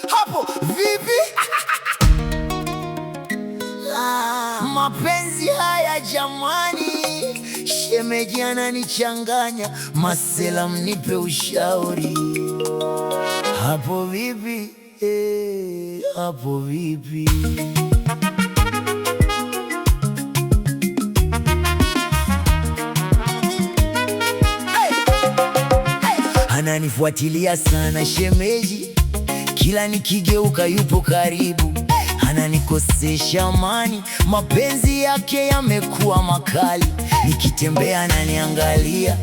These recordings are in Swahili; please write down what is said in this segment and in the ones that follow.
Hapo vipi? Ah, mapenzi haya jamani, shemeji ananichanganya, masela mnipe ushauri. Hapo vipi? Hapo vipi? Ananifuatilia sana shemeji, kila nikigeuka yupo karibu, ananikosesha amani, mapenzi yake yamekuwa makali. Nikitembea ananiangalia,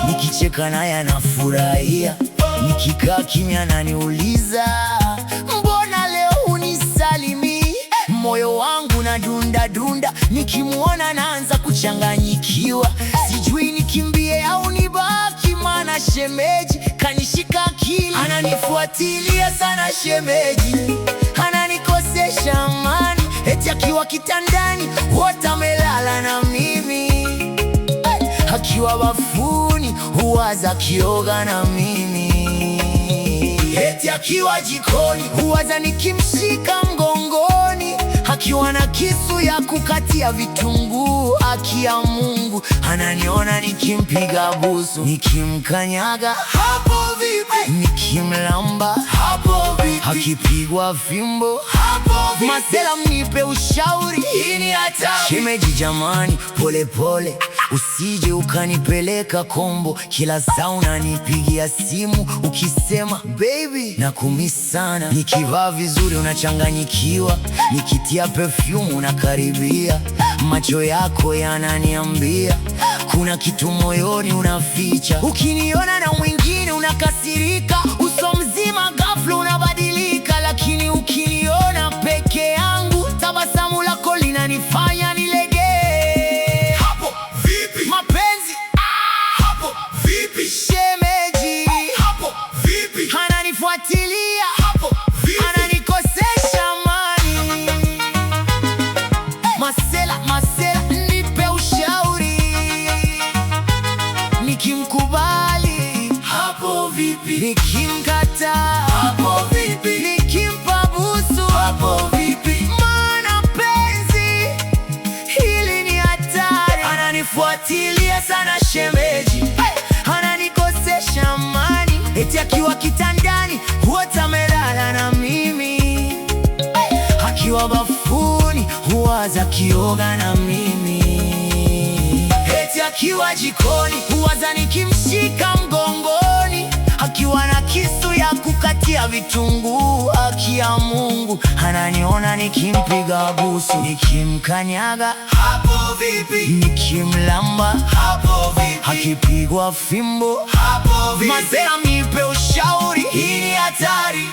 nikicheka naye anafurahia, nikikaa kimya ananiuliza, mbona leo unisalimii? Moyo wangu na dunda dunda, nikimuona naanza kuchanganyikiwa, sijui nikimbie au nibaki, maana shemeji kanishika akili. Ananifuatilia sana shemeji, ananikosesha amani, eti akiwa kitandani wote amelala na mimi, akiwa bafuni huwaza akioga na mimi, eti akiwa jikoni huwaza nikimshika mgongoni, akiwa na kisu ya kukatia vitunguu, akia Mungu ananiona nikimpiga busu, nikimkanyaga hapo vipi, nikimlamba hapo vipi, akipigwa fimbo hapo vipi. Masela mnipe ushauri, hii ni hatari. Shemeji jamani, pole pole, usije ukanipeleka kombo. Kila saa unanipigia simu ukisema baby nakumiss sana. Nikivaa vizuri unachanganyikiwa, nikitia perfume unakaribia, macho yako yananiambia kuna kitu moyoni unaficha. Ukiniona na mwingine unakasirika, uso mzima ghafla unabadilika, lakini ukiniona peke yangu tabasamu lako linanifanya nilegee. Hapo vipi? Mapenzi Hapo vipi? shemeji Hapo vipi? ananifuatilia, Hapo vipi? ananikosesha amani. Masela, masela, nipe ushauri, nikimkubali Hapo vipi? nikimkataa Hapo vipi? nikimpa busu Hapo vipi? maana penzi hili ni hatari. Ananifuatilia sana shemeji, ananikosesha amani, eti akiwa kitandani wote amelala na mimi, akiwa bafuni huwaza akioga na mimi, eti akiwa jikoni huwaza nikimshika mgongoni, akiwa na kisu ya kukatia vitunguu, akia Mungu ananiona nikimpiga busu, nikimkanyaga Hapo vipi? nikimlamba Hapo vipi? akipigwa fimbo Hapo vipi? Masela mnipe ushauri, hii ni hatari.